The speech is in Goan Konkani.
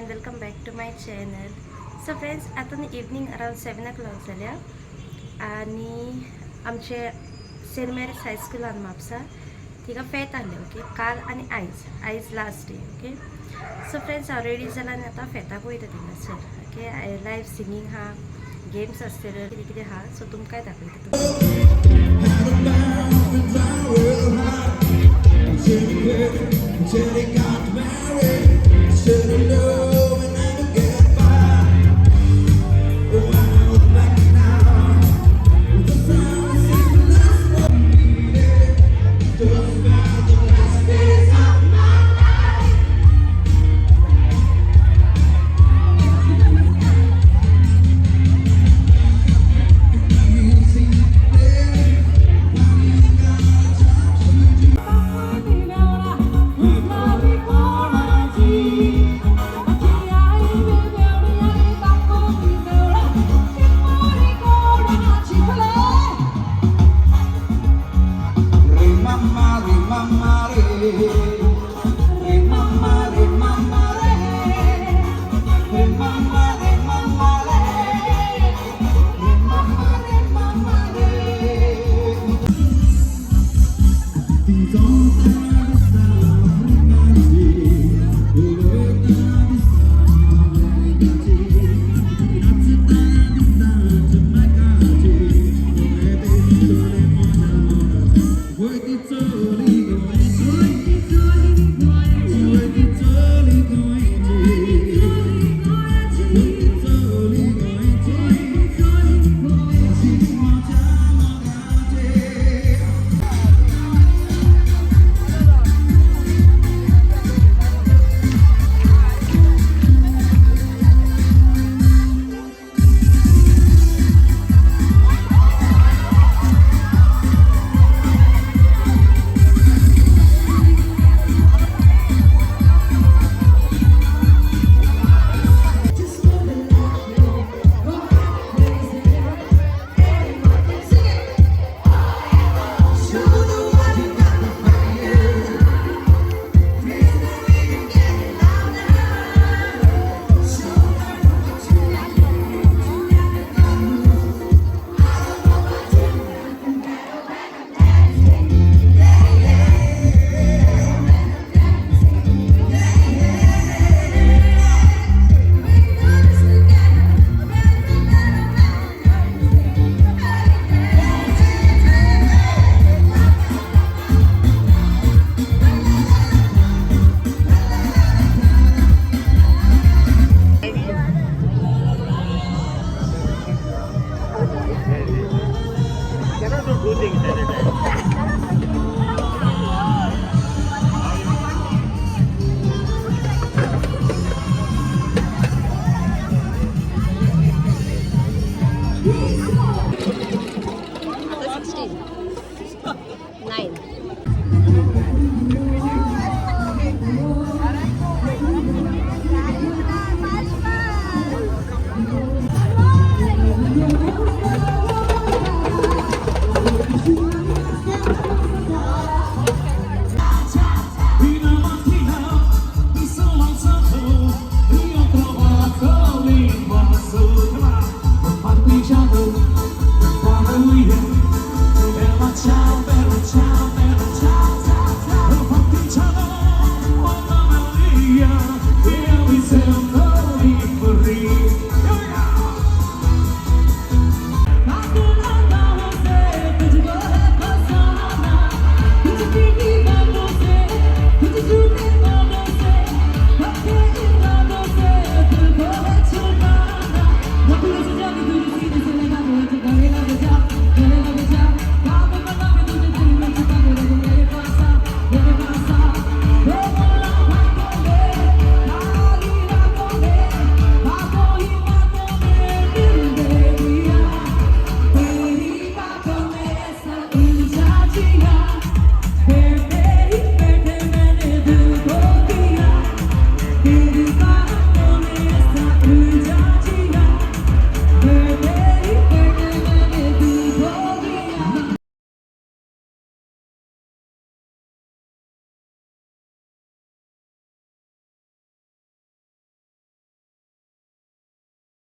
And welcome back to my channel. So friends, आतां इवनींग अरावंड 7 ओ क्लॉक जाल्या आनी आमचे सेंट मेरीज हायस्कुलान म्हापसा थिंगा फेत आहलें, ओके, काल आनी आयज. आयज last day, okay. So friends, हांव रेडी जालां आनी आतां फेताक वयता थिंगासर, ओके. लायव सिंगींग आहा, गेम्स आसतले, कितें कितें आहा, सो तुमकांय दाखयता तुमकां.